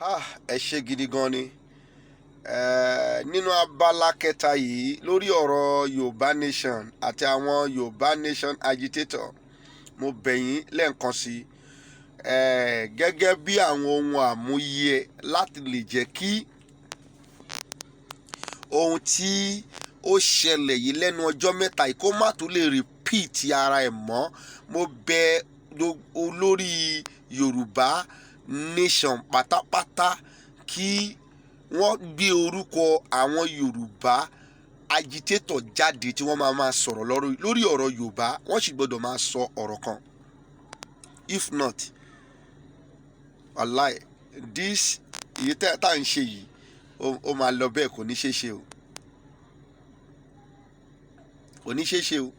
Ah, ẹ ṣe gidi gan ni. Nínú abala kẹta yìí lórí ọ̀rọ̀ Yorùbá Nation àti àwọn Yorùbá Nation agitator, mo bẹ̀ yín lẹ́ẹ̀kan sí i gẹ́gẹ́ bí àwọn ohun àmúyẹ láti lè jẹ́ kí ohun tí ó ṣẹlẹ̀ yìí lẹ́nu ọjọ́ mẹ́ta yìí kó má tún lè repeat ara ẹ̀ mọ́. Mo bẹ̀ olórí Yorùbá Nation pátápátá kí wọ́n gbé orúkọ àwọn Yorùbá agitator jáde tí wọ́n máa máa sọ̀rọ̀ lórí ọ̀rọ̀ Yorùbá. Wọ́n sì gbọ́dọ̀ máa sọ ọ̀rọ̀ kan. If not, wàláì, this èyí tá à ń ṣe yìí, ó máa lọ bẹ́ẹ̀. Kò ní ṣeé ṣe o, kò ní ṣeé ṣe o.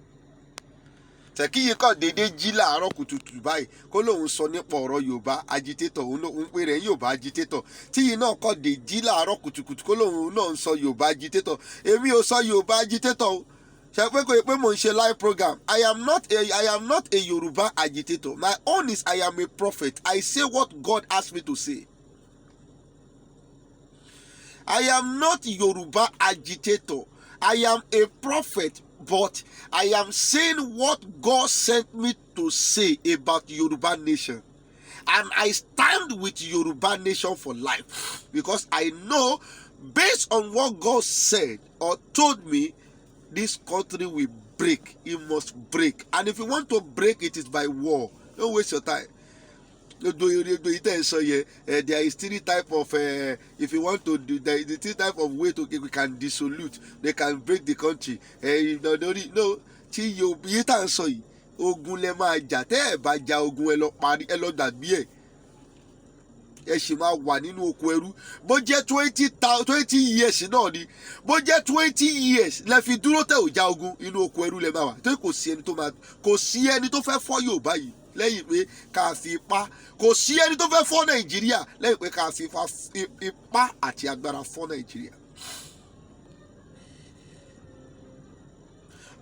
Tẹ̀kíyì kàn déédéé jí láàárọ̀ kùtùkùtù báyìí kó lóun sọ nípa ọ̀rọ̀ Yorùbá agitator, òun ń pè rẹ̀ Yorùbá agitator. Tíyì náà kàn dé jí láàárọ̀ kùtùkùtù kó lóun náà ń sọ Yorùbá agitator. Èmi ò sọ Yorùbá agitator o. Ṣe pé kò yẹ pé mò ń ṣe live program. I am not a Yorùbá agitator. My own is, I am a prophet. I say what God asked me to say. I am not Yoruba agitator. I am a prophet, but I am saying what God sent me to say about Yoruba Nation. And I stand with Yoruba Nation for life because I know, based on what God said or told me, this country will break. It must break. And if you want to break, it is by war. Don't waste your time. Gbogbo gbogbo yìí tẹ̀ ń sọ yẹn, there is three type of if you want to do, there is the three type of way to we can dissolute, they can break the country. No, no, no, tí yìí tá à ń sọ yìí, ogun lẹ máa jà. Tẹ́ ẹ̀ bá ja ogun, ẹ lọ parí, ẹ lọ gbàgbé ẹ̀, ẹ sì máa wà nínú oko ẹrú. Bó jẹ́ 20 years náà ni, bó jẹ́ 20 years lẹ fi dúró tẹ̀ ò já ogun, inú oko ẹrú lẹ máa wà, torí kò sí ẹni tó fẹ́ fọ́ Yorùbá yìí lẹ́yìn pé ká fi ipá. Kò sí ẹni tó fẹ́ fọ́ Nàìjíríà lẹ́yìn pé ká fi ipá àti agbára fọ́ Nàìjíríà.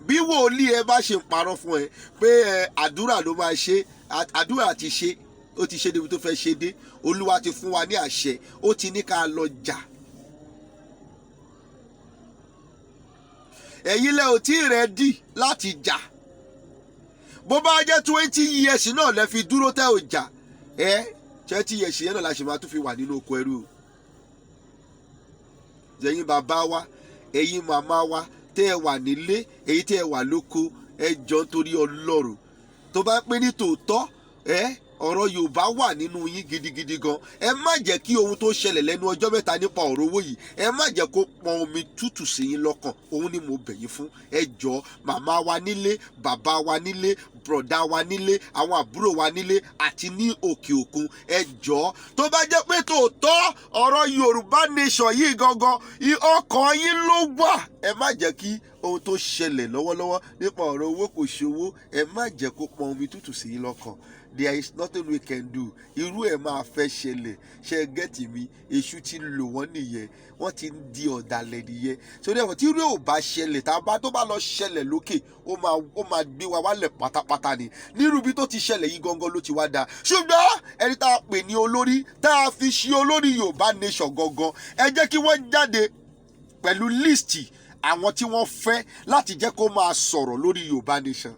Bí wòlíì ẹ bá ṣe ń parọ́ fún ẹ pé ẹ àdúrà ló máa ṣe, àdúrà ti ṣe, ó ti ṣe débi tó fẹ́ ṣe dé. Olúwa ti fún wa ní àṣẹ, ó ti ní ká lọ jà. Ẹ̀yin lẹ ò tí ì ready láti jà. Bó bá jẹ́ 20 years náà lẹ fi dúró tẹ́ ò jà, ẹ 20 years yẹn náà la ṣe máa tún fi wà nínú oko ẹrú o. Ẹ̀yin bàbá wa, ẹ̀yin màmá wa tẹ́ ẹ wà nílé, èyí tẹ́ ẹ wà lóko, ẹ jọ nítorí Ọlọ́run, tó bá pé ní tòótọ́ ẹ ọ̀rọ̀ Yorùbá wà nínú yín gidigidi gan, ẹ má jẹ́ kí ohun tó ṣẹlẹ̀ lẹ́nu ọjọ́ mẹ́ta nípa ọ̀rọ̀ owó yìí, ẹ má jẹ́ kó pọn omi tútù sí yín lọ́kàn. Òun ni mo bẹ̀ yín fún. Ẹ jọ, màmá wa nílé, bàbá wa nílé, bùrọ̀dá wa nílé, àwọn àbúrò wa nílé àti ní òkè òkun, ẹ jọ, tó bá jẹ́ pé tòótọ́ ọ̀rọ̀ Yorùbá Nation yìí gangan ọkàn yín ló wà, ẹ má jẹ́ kí ohun tó ṣẹlẹ̀ lọ́wọ́lọ́wọ́ nípa ọ̀rọ̀ owó kò ṣòwò, ẹ má jẹ́ kó pọn omi tútù sí yín lọ́kàn. There is nothing we can do. Irú ẹ̀ máa fẹ́ ṣẹlẹ̀. Ṣe get mi? Èṣù ti lò wọ́n nìyẹn, wọ́n ti ń di ọ̀dàlẹ̀ nìyẹn. Sórí ẹ̀wọ̀n tí irú ẹ̀ ò bá ṣẹlẹ̀, tá a bá tó bá lọ ṣẹlẹ̀ lókè, ó máa gbé wa wálẹ̀ pátápátá ni. Nírú ibi tó ti ṣẹlẹ̀ yìí gangan ló ti wá dáa. Ṣùgbọ́n ẹni tá a pè ní olórí, tá a fi ṣe olórí Yorùbá Nation gangan, ẹ jẹ́ kí wọ́n jáde pẹ̀lú list àwọn tí wọ́n fẹ́ láti jẹ́ kó máa sọ̀rọ̀ lórí Yorùbá Nation,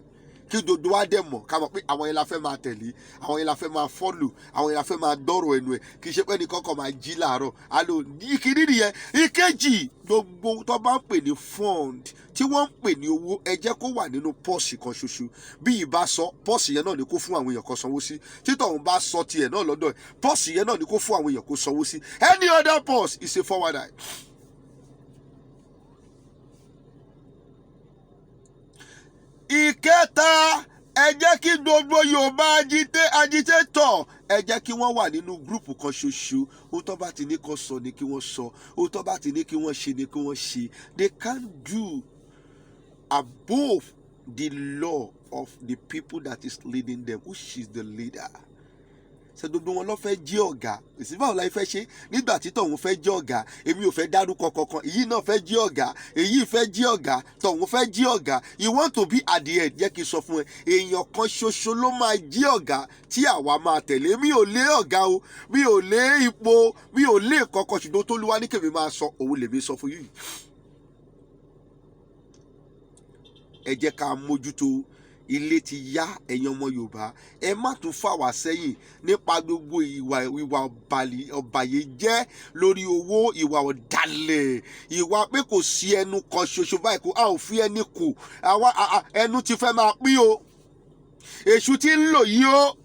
kí gbogbo wa dẹ̀ mọ̀, ká mọ̀ pé àwọn yẹn la fẹ́ máa tẹ̀lé, àwọn yẹn la fẹ́ máa follow, àwọn yẹn la fẹ́ máa dọ́rọ̀ ẹnu ẹ̀. Kì í ṣe pé ní kọ́kọ́ máa jí làárọ̀ alo. Ìkíní nìyẹn. Ìkejì, gbogbo tó bá ń pè ní fund, tí wọ́n ń pè ní owó, ẹ jẹ́ kó wà nínú purse kan ṣoṣo. Bí ìbá sọ purse yẹn náà ni kó fún àwọn èèyàn kan sanwó sí, títọ̀ òun bá sọ tiẹ̀ náà lọ́dọ̀ ẹ̀, purse yẹn náà ni kó fún àwọn èèyàn kó sanwó sí. Any other purse is a forwarder. Ìkẹta, ẹ jẹ́ kí gbogbo Yorùbá agitator, ẹ jẹ́ kí wọ́n wà nínú group kan ṣoṣo. Ohun tó bá ti ní kó sọ ni kí wọ́n sọ, ohun tó bá ti ní kí wọ́n ṣe ni kí wọ́n ṣe. They can't do above the law of the people that is leading them, which is the leader. Ṣe gbogbo wọn ló fẹ́ jí ọ̀gá ìsìn? Báwo la fẹ́ ṣe nígbà tí tọ̀hún fẹ́ jí ọ̀gá? Èmi ò fẹ́ dárúkọ kankan. Èyí náà fẹ́ jí ọ̀gá, èyí fẹ́ jí ọ̀gá, tọ̀hún fẹ́ jí ọ̀gá. You want to be at the end. Jẹ́ kí n sọ fún ẹ, èèyàn kan ṣoṣo ló máa jí ọ̀gá tí àwa máa tẹ̀lé. Mi ò lé ọ̀gá o, mi ò lé ipò, mi ò lé kankan, ṣùgbọ́n t'Olúwa ní kèmí máa sọ, òun lèmi sọ fún yìí. Ẹ jẹ́ ká mójútó ilé ti yá. Ẹ̀yin ọmọ Yorùbá, ẹ má tún fà wá sẹ́yìn nípa gbogbo ìwà ọ̀bàyéjẹ́ lórí owó, ìwà ọ̀dàlẹ̀, ìwà pé kò sí ẹnu kan ṣoṣo báyìí, kó a ò fi ẹni kù. Àwa ẹnu ti fẹ́ máa pín o, èṣù ti ń lò yí o.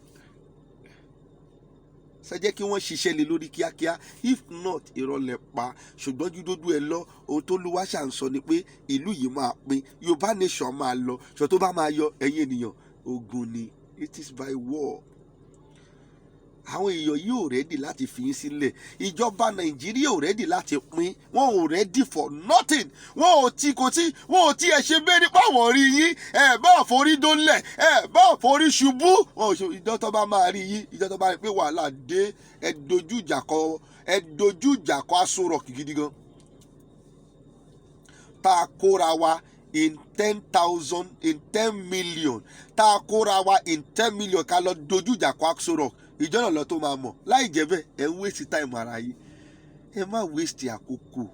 Ṣe jẹ́ kí wọ́n ṣiṣẹ́ lé lórí kíákíá. If not, irọ́ lẹ pa. Ṣùgbọ́n ju dúdú ẹ lọ, ohun tó lúwa ṣà ń sọ ni pé ìlú yìí máa pín, Yorùbá nation máa lọ. Ṣọ tó bá máa yọ ẹ̀yin ènìyàn, ogun ni. It is by war. Àwọn èèyàn yìí ò ready láti fi yín sílẹ̀. Ìjọba Nàìjíríà ò ready láti pín. Wọn ò ready for nothing. Wọn ò tí kò tí wọn ò tí ẹ ṣe bẹ́ẹ̀ nípa àwọn rí yín. Ẹ bá forí dólẹ̀, ẹ bá forí ṣubú, wọn ò ṣe. Ìjọ tó bá máa rí yín, ìjọ tó bá rí pé wàhálà dé, ẹ dojú ìjà kọ, ẹ dojú ìjà kọ Aso Rock gidi gan. Tá a kóra wa in 10,000, in 10 million, tá a kóra wa in 10 million, ká lọ dojú ìjà kọ Aso Rock, ìjọ náà lọ tó máa mọ̀. Láì jẹ́ bẹ́ẹ̀, ẹ ń waste time ara yín. Ẹ má waste àkókò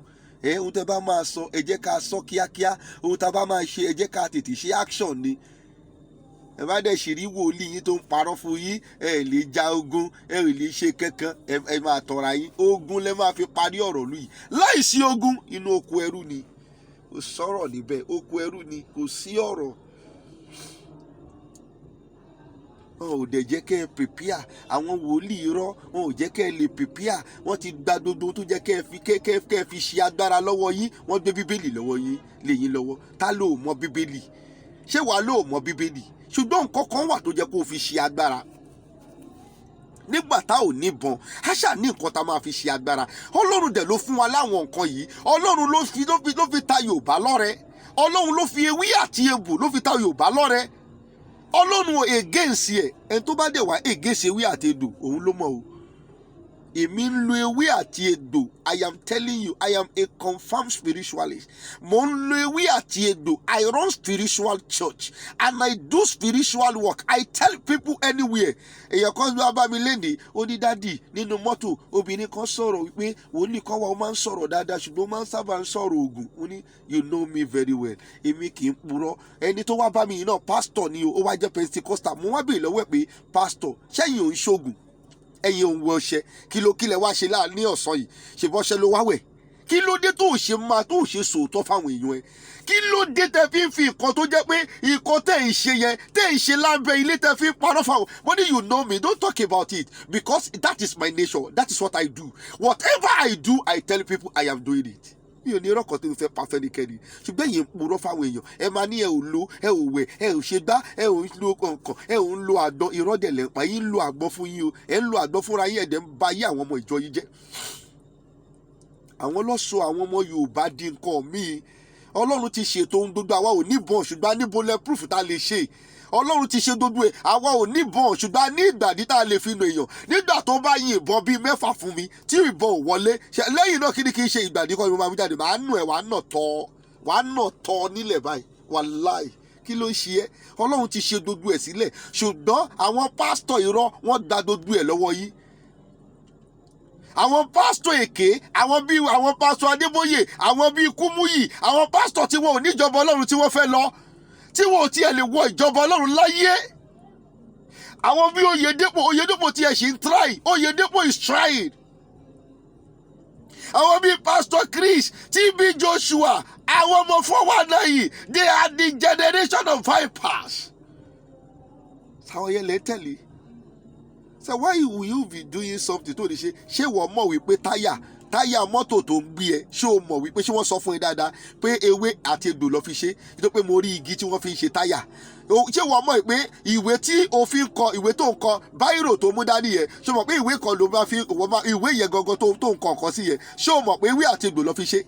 ẹ. Ohun tẹ́ bá máa sọ, ẹ jẹ́ ká sọ kíákíá. Ohun tá a bá máa ṣe, ẹ jẹ́ ká tètè ṣe. Action ni. Ẹ bá dẹ̀ ṣì rí wòlíì yín tó ń parọ́ fún yín, ẹ lè ja ogun, ẹ ò lè ṣe kankan. Ẹ máa tọ̀ra yín. Ogun lẹ máa fi parí ọ̀rọ̀ lù yìí. Láì sí ogun, inú oko ẹrú ni. Kò sọ̀rọ̀ níbẹ̀, oko ẹrú ni, kò sí ọ̀rọ̀. Wọn ò dẹ̀ jẹ́ kẹ́ ẹ prepare. Àwọn wòlíì irọ́, wọn ò jẹ́ kẹ́ ẹ lè prepare. Wọ́n ti gba gbogbo tó jẹ́ kẹ́ ẹ fi ṣe agbára lọ́wọ́ yín. Wọ́n gbé Bíbélì lọ́wọ́ yín lé yín lọ́wọ́. Ta ló mọ Bíbélì? Ṣé wàá ló mọ Bíbélì? Ṣùgbọ́n nǹkan kan wà tó jẹ́ kó o fi ṣe agbára nígbà tá ò níbọn. A ṣáà ní nǹkan tá a máa fi ṣe agbára. Ọlọ́run dẹ̀ ló fún wa láwọn nǹkan yìí. Ọlọ́run ló fi ta Yorùbá lọ́rẹ. Ọlọ́run ló fi ewé àti egbò ló fi ta Yorùbá lọ́rẹ. Ọlọ́run against ẹ̀. Ẹni tó bá dẹ̀ wá against ewé àti egbò, òun ló mọ̀ o. Èmi ń lo ewé àti egbò. I am telling you, I am a confirmed spiritualist. Mo ń lo ewé àti egbò. I run spiritual church and I do spiritual work. I tell people anywhere. Èèyàn kan ló bá mi lénìí, ó ní, "Daddy," nínú mọ́tò, obìnrin kan sọ̀rọ̀ wípé wòlíì kan wà, ó máa ń sọ̀rọ̀ dáadáa, ṣùgbọ́n ó máa ń sábà ń sọ̀rọ̀ ògùn. Ó ní, "You know me very well, èmi kì í purọ́." Ẹni tó wá bá mi yìí náà, pásítọ̀ ni o, ó wá jẹ́ Pentecostal. Mo wá béèrè lọ́wọ́ ẹ̀ pé, "Pásítọ̀, ṣẹ́yìn ò ń ṣoògùn? Ẹ̀yin òun wẹ ọṣẹ? Kí ló kílẹ̀ wá ṣe láàrin ọ̀sán yìí? Ṣe bọ́ṣẹ́ ló wá wẹ̀? Kí ló dé tó ò ṣe máa tó ò ṣe sòótọ́ fáwọn èèyàn ẹ? Kí ló dé tẹ fi ń fi nǹkan tó jẹ́ pé nǹkan tẹ̀ ń ṣe yẹn, tẹ̀ ń ṣe lábẹ́ ilé, tẹ fi ń parọ́ fáwọn?" Mo ní, "You know me, don't talk about it, because that is my nature. That is what I do. Whatever I do, I tell people I am doing it. Mi ò ní irọ́ kan tó fẹ́ pa fẹ́nikẹ́ni." Ṣùgbọ́n èyí ń purọ́ fáwọn èèyàn. Ẹ máa ní ẹ ò lo, ẹ ò wẹ̀, ẹ ò ṣe gbá, ẹ ò ń lo nǹkan, ẹ ò ń lo àgbọn. Irọ́ dẹ̀ lẹ̀ ń pa. Yín ń lo àgbọn fún yín o. Ẹ ń lo àgbọn fúnra yín. Ẹ̀dẹ̀ ń ba yé àwọn ọmọ ìjọ yín jẹ́. Àwọn ló sọ àwọn ọmọ Yorùbá di nǹkan míì. Ọlọ́run ti ṣètò ohun gbogbo. Àwa ò níbọn, ṣùgbọ́n a ní bulletproof tá a lè ṣe. Ọlọ́run ti ṣe gbogbo ẹ̀. Àwa ò níbọn, ṣùgbọ́n a ní ìgbàdí tá a lè fi nà èèyàn. Nígbà tó bá yin ìbọn bíi 6 fún mi tí ìbọn ò wọlé lẹ́yìn náà, kí ni kí n ṣe? Ìgbàdí kọ́ ni mo máa mú jáde. Màá nù ẹ̀, wàá nà tọ́, wàá nà tọ́ nílẹ̀ báyìí. Wàláì, kí ló ń ṣe ẹ́? Ọlọ́run ti ṣe gbogbo ẹ̀ sílẹ̀, ṣùgbọ́n àwọn pásítọ̀ irọ́, wọ́n gba gbogbo ẹ̀ lọ́wọ́ yín. Àwọn pásítọ̀ èké, àwọn bíi àwọn pásítọ̀ Adébóyè, àwọn bíi Kúmúyì, àwọn pásítọ̀ tí wọn ò níjọba Ọlọ́run tí wọ́n fẹ́ lọ, tí wọn ò tiẹ̀ lè wọ ìjọba Ọlọ́run láyé, àwọn bíi Oyèdépò. Oyèdépò tiẹ̀ ṣì ń try. Oyèdépò is trying. Àwọn bíi Pastor Chris, TB Joshua, àwọn ọmọ 419, they are the generation of vipers. Sáwọn yẹn lè tẹ̀lé. So why will you be doing something tó lè ṣe? Ṣé wọ́n mọ̀ wípé táyà mọ́tò tó ń gbé ẹ, ṣé o mọ̀ wípé, ṣé wọ́n sọ fún ẹ dáadáa pé ewé àti egbò ló fi ṣe? Nítorí pé mo rí igi tí wọ́n fi ń ṣe táyà. Ṣé wọ́n mọ̀ pé ìwé tí o fi ń kọ, ìwé tó ń kọ, báírò tó mú dání yẹn, ṣé o mọ̀ pé ìwé kan ló bá fi ìwé yẹn gangan tó ń kọ nǹkan sí yẹn, ṣé o mọ̀ pé ewé àti egbò ló fi ṣe?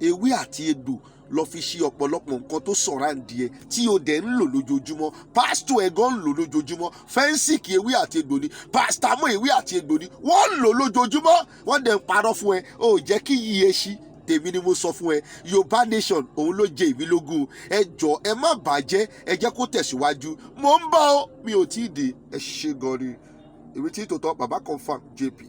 Ewé àti egbò. Lọ fi ṣe ọ̀pọ̀lọpọ̀ nǹkan tó surround ẹ tí o dẹ̀ ń lò lójoojúmọ́. Pásítọ̀ ẹ̀ gan ń lò lójoojúmọ́. Fẹ́ǹsìkì, ewé àti egbò ni. Pásítámọ̀, ewé àti egbò ni. Wọ́n ń lò lójoojúmọ́, wọ́n dẹ̀ ń parọ́ fún ẹ. Ó jẹ́ kí yí ẹ ṣí. Tèmi ni mo sọ fún ẹ, Yorùbá Nation, òun ló jẹ ìmí lógún. Ẹ jọ, ẹ má bàjẹ́, ẹ jẹ́ kó tẹ̀síwájú. Mo ń bọ̀ ọ́, mi ò tí ì dé. Ẹ ṣe gan ni. Èmi tí tòótọ́, bàbá Confam JP.